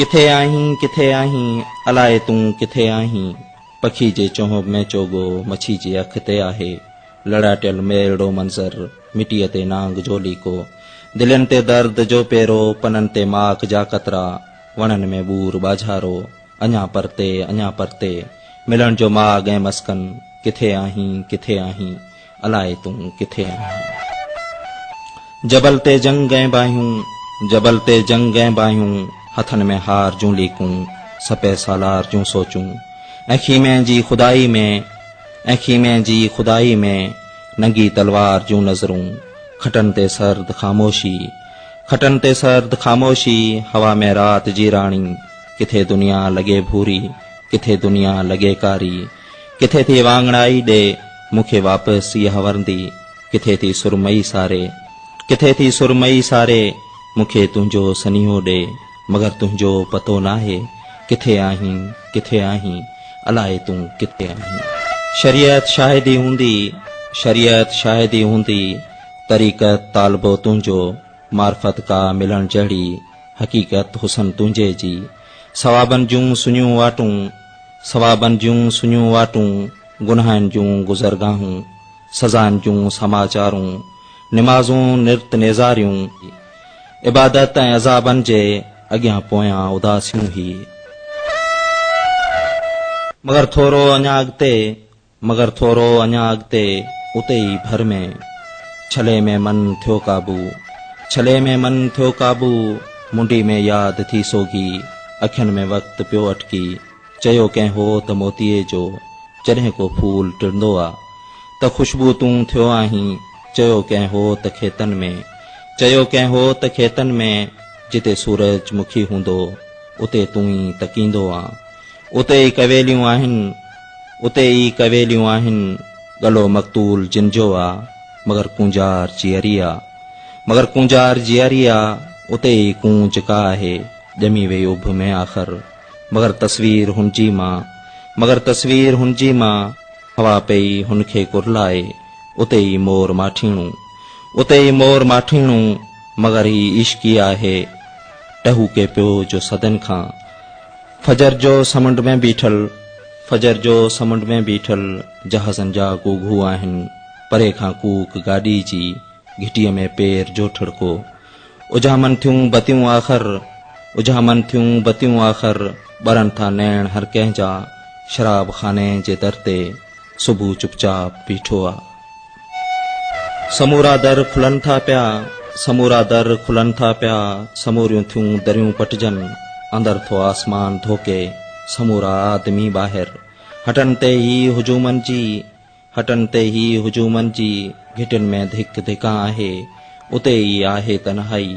ڪٿي آهين، ڪٿي آهين، الائي تون ڪٿي آهين؟ پکي جي چهنب ۾ چوڳو، مڇي جي اک تي آهي. لڙاٽيل ميرڙو منظر، مٽيء تي نانگ جو ليڪو. دلين تي درد جو پيرو، پنن تي ماڪ جا قطرا، وڻن ۾ ٻور ٻاجهارو. اڃا پرتي، اڃا پرتي، ملڻ جو ماڳ ۽ مسڪن، ڪٿي آهين، ڪٿي آهين، الائي تون ڪٿي آهين. جبل تي جنگ ۽ باهيون، جبل تي جنگ ۽ باهيون، هٿن ۾ هار جون ليڪون، سپهه سالار جون سوچون، ۽ خيمي جي خدائي ۾، ۽ خيمي جي خدائي ۾، ننگي تلوار جون نظرون، کٽن تي سرد خاموشي، کٽن تي سرد خاموشي، هوا ۾ رات جي راڻي، ڪٿي دنيا لڳي ڀوري، ڪٿي دنيا لڳي ڪاري، ڪٿي ٿي واڱڻائي ڏي، مون کي واپس اها ورندي، ڪٿي ٿي سرمئي ساري، ڪٿي ٿي سرمئي ساري، مون کي تنهنجو سنيهو ڏي، مگر تنهنجو پتو ناهي، ڪٿي آهين، ڪٿي آهين، الائي تون ڪٿي آهين. شريعت شاهدي هوندي، شريعت شاهدي هوندي، طريقت طالبو تنهنجو، معرفت ڪا ملڻ جهڙي، حقيقت حسن تنهنجي جي. ثوابن جون سڃيون واٽون، ثوابن جون سڃيون واٽون، گناهن جون گذرگاهون، سزائن جون سماچارون، نمازون نرت نيزاريون، عبادت ۽ عذابن جي اڳيان پويان اداسيون هي. مگر ٿورو اڃا اڳتي مگر ٿورو اڃا اڳتي اتي ئي ڀر ۾، ڇلي ۾ من ٿيو قابو، ڇلي ۾ من ٿيو قابو، منڊي ۾ ياد ٿي سوگهي، اکين ۾ وقت پيو اٽڪي، چيو ڪنهن هو ته موتيي جو جڏهن ڪو ڦول ٽڙندو آ، ته خوشبو تون ٿيو آهين، چيو ڪنهن هو ته کيتن ۾، چيو ڪنهن هو ته کيتن ۾، جتي سورج مکي هوندو، اتي تون ئي تڪيندو آن. اتي ئي ڪويليون آهن، اتي ئي ڪويليون آهن، ڳلو مقتول جن جو آ، مگر ڪونجار جيئري آ، مگر ڪونجار جيئري آ، اتي ئي ڪونج ڪا آهي، ڄمي وئي اڀ ۾ آخر، مگر تصوير هن جي مان، مگر تصوير هن جي مان، هوا پئي هن کي ڪرلائي، اتي ئي مور ماٺيڻو، اتي ئي مور ماٺيڻو، مگر هي عشقي آهي، ٽهوڪي پيو جو صدين کان. فجر جو سمنڊ ۾ بيٺل، فجر جو سمنڊ ۾ بيٺل جهازن جا گوگهو آهن، پري کان ڪوڪ گاڏي جي، گهٽيء ۾ پير جو ٺڙڪو. اجهامن ٿيون بتيون آخر، اجهامن ٿيون بتيون آخر، ٻرن ٿا نيڻ هر ڪنهن جا، شراب خاني جي در تي، صبح چپ چاپ بيٺو آ. سمورا در کلن ٿا پيا، سمورا در کلن ٿا پيا، سموريون ٿيون دريون پٽجن، اندر ٿو آسمان ڌوڪي، سمورا آدمي ٻاهر، هٽن تي هي هجومن جي، هٽن تي هي هجومن جي، گهٽين ۾ ڌڪ ڌڪان آهي، اتي ئي آهي تنهائي،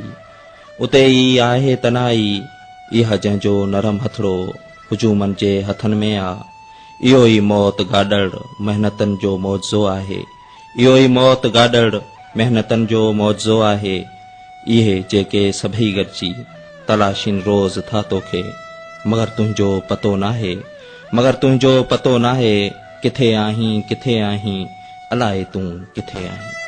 اتي ئي آهي تنهائي، اها جنهن جو نرم هٿڙو هجومن جي هٿن ۾ آ. اهو ئي موت گاڏڙ محنتن جو معجزو آهي. اهو ئي موت گاڏڙ محنتن جو معجزو آهي. اهي جيڪي سڀئي گڏجي تلاشين روز ٿا توکي، مگر تنهنجو پتو ناهي، مگر تنهنجو پتو ناهي، ڪٿي آهين، ڪٿي آهين، الائي تون ڪٿي آهين.